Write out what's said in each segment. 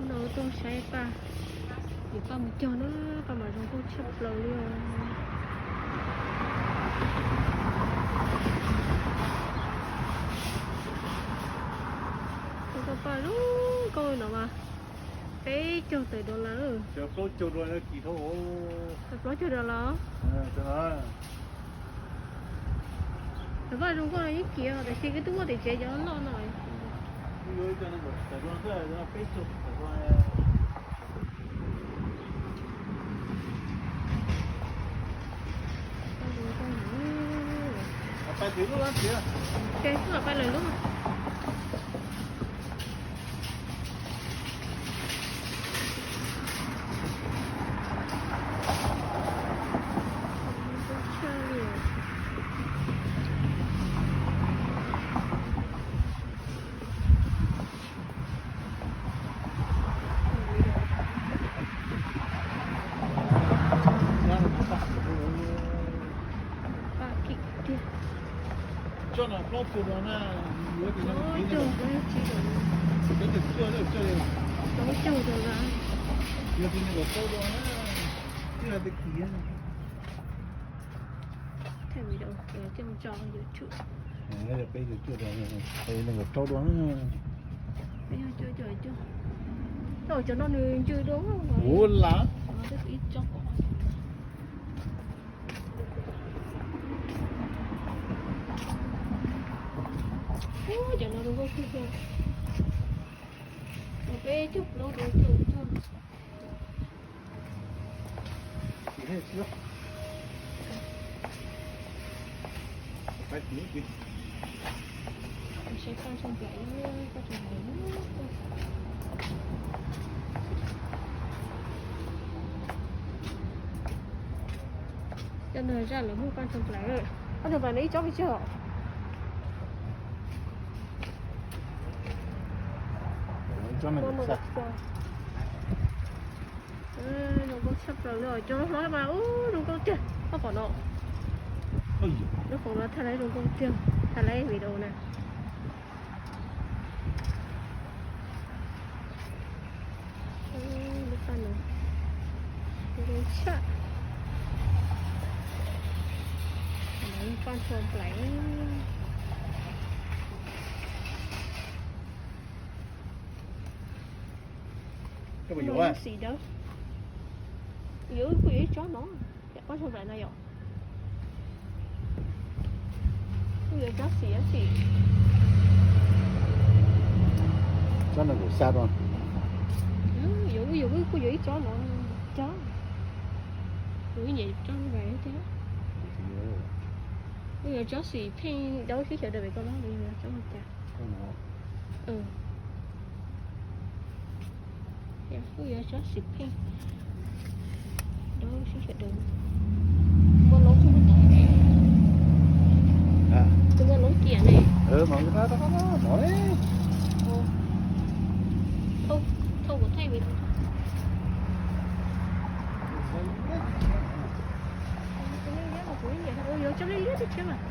No tuaj saib Paj, yog Paj mus cog na, Paj mas zoo nkauj tshaj plaws li os. Tus Paj zoo nkauj no mas peb caug tawm dollar lawm. Plaub caug dollar. Tus Paj zoo nkauj no yeej kim, tab sis twb muaj tim tsev cov loj no. Paj kim tiag. Plaub caug, plaub caug dollar. Thaij video coj tso YouTube. Peb caug cuaj dollar, peb caug cuaj dollar. Cov no nws ntsws dua. Ua las. Cov no zoo nkauj kawg. Peb caug plaub dollar. Cov no zaj lawv muag paj ntshoo nplaim, paj ntshoo nplaim no ib tsob pes tsawg? Zoo nkauj tshaj plaws li os, cov hlob mas ub zoo nkauj tiag, koj pom no. Lub khoom no thaij laib zoo nkauj tiag, thaij laib video na. Lub paj no zoo tshaj. Paj ntshoo nplaim. Yuav kuj yuav ib tsob no, paj ntshoo nplaim no yom. Kuj yuav tsob xim xim. Tsob no kuj xa rau. Yuav, yuav kuj yuav ib tsob no cog. Kuv ib nyuam tsob nplaim thiab. Kuj yuav tsob xim pheej, dawb sib xyaw daws pem koj los yuav tsob no cas. Kuj yuav tsob xim pheej, dawb sib xyaw daws. Muaj loob, tus muaj loob kiam ne. Thauj kuv thaij video. Yuav tsob liab liab thiab mas.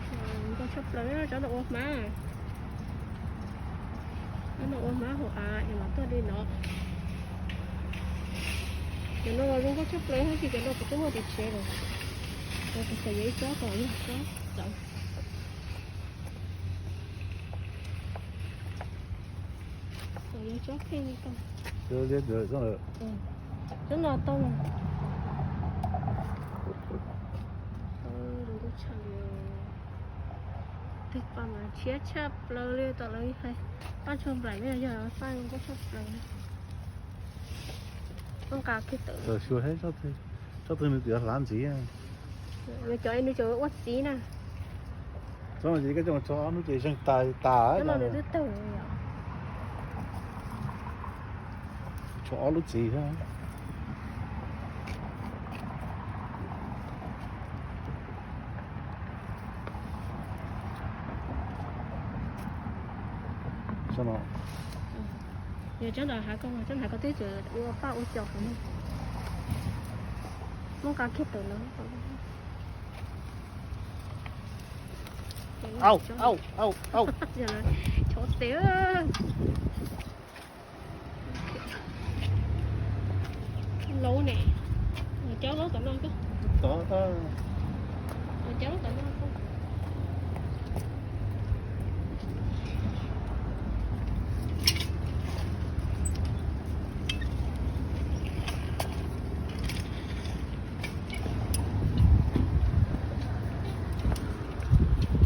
Zoo nkauj tshaj plaws, tsob no ua hmab. Tsob no ua hmab hauv av es mam tuaj li no. Cov no los zoo nkauj tshaj plaws, tab sis cov no kuv twb muaj tim tsev lawm. Kuv xav yuav ib tsob kom yog tsob txawv. Tsob pheej li ko. Tsob no tau. Zoo nkauj tshaj li. Tej paj mas tshiab tshaj plaws li tom lawv hais. Paj ntshoo nplaim ne, yog paj zoo nkauj tshaj plaws. Muaj nqa kiag tawm. Tsob twg nws yuav hlav ntxiv. Yuav cov nws tseem ua txiv na. Tsob no ces koj coj mus tso ob hnub ces zeeg tas tas. Tsob no nws twb tawg. Tshuav ob lub txiv thiab. Tsob no. Yog tsob ntawm hav koj, tsob ntawm hav koj twb tseem ua paj ua cos qhov no. Muab nqa kiag tawm no. Au, au, au, au. Chov Tes, laub ne, cov laub tom no, cov laub tom no.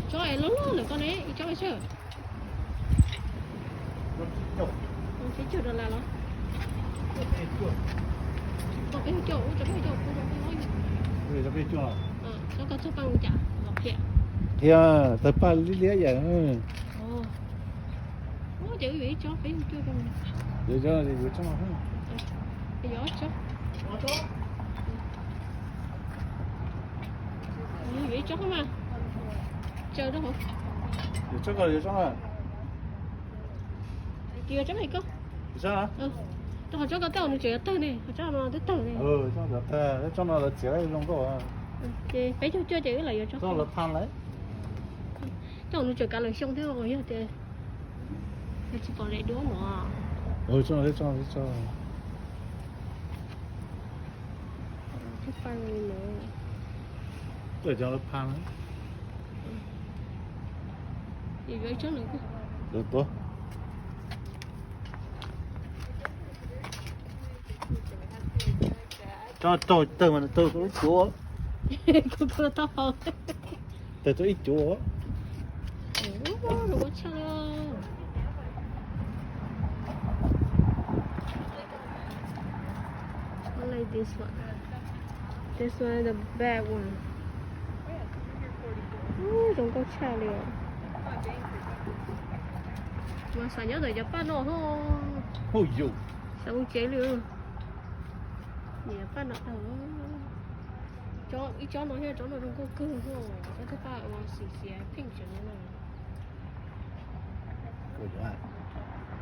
Tsob es loj loj ntawm koj ne, ib tsob peb caug. Peb caug dollar los? Peb caug, ub, tsob peb caug, tsob peb caug. Tsob koj txog paj mus cas los qhia. Qhia tawg paj liab liab yam. Ub, ces wb yuav ib tsob peb caug. Yuav tsob, yuav tsob no. Yuav ob tsob. Yuav ib tsob mas. Tsaws rau hauv. Yuav tsob ko, yuav tsob ko. Yuav tsob ko. Rau qhov tsob ko tej zaum nws tseem yuav tawg ne, qhov tsob no twb tawg ne. Tsob no lawv txiav zoo nkauj. Ces peb caug cuaj ces wb lam yuav tsob ko. Tej zaum nws tseem kav lawm xyoo thiab, yog tias tsis pom daim duab no. Cov lawv pha na. Yuav ib tsob lawm. Tsob raug tawg mas tawg tau ib cuav. Kuv tau tau hau. Tawg tau ib cuav. Ua tshaj. I like this one. This one is the bad one. Ub, zoo nkauj tshaj li os. Mas xav nyob ntawm cov paj no hos. Xav mus tsev li. Niam paj no tag. Ib tsob no thiab, tsob no zoo nkauj kawg hos. Tsob thawj paj uas xim xiav pheej tsev no na.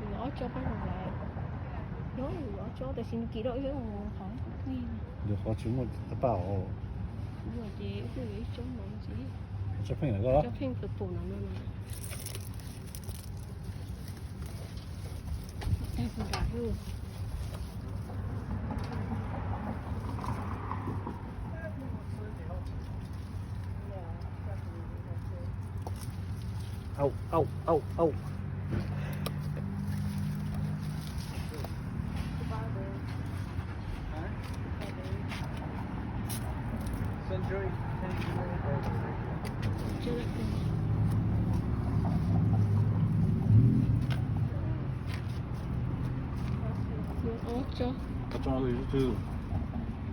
Yuav ob tsob paj no lawm. Yuav ob tsob tab sis nws kim rau ib qhov. Yuav qhov tsis muaj thawj paj os. Ces wb yuav ib tsob no ntxiv. Tsob pheej purple no no. Au, au, au, au.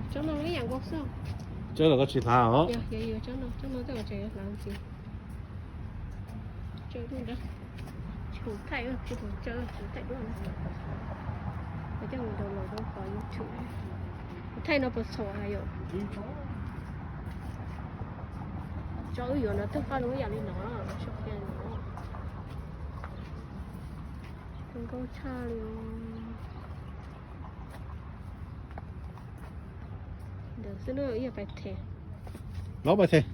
Tsob no ib yam nkaus xwb. Tsob no koj tsis hlav os? Yog, yog, yog, tsob no, tsob no tej zaum tseem yuav hlav ntxiv. Tsaws duab ntawd. Tsis pum thaij, tsis pum tsaws, tsis thaij duab no. Coj mus download rau hauv YouTube. Kuv thaij no puas txhaum hais yom? Tsob wb yuav no tawg paj zoo ib yam li no, tsob qhia no. Zoo nkauj tshaj li. Ntawd xwb na, ib yam pais them. Los pais them.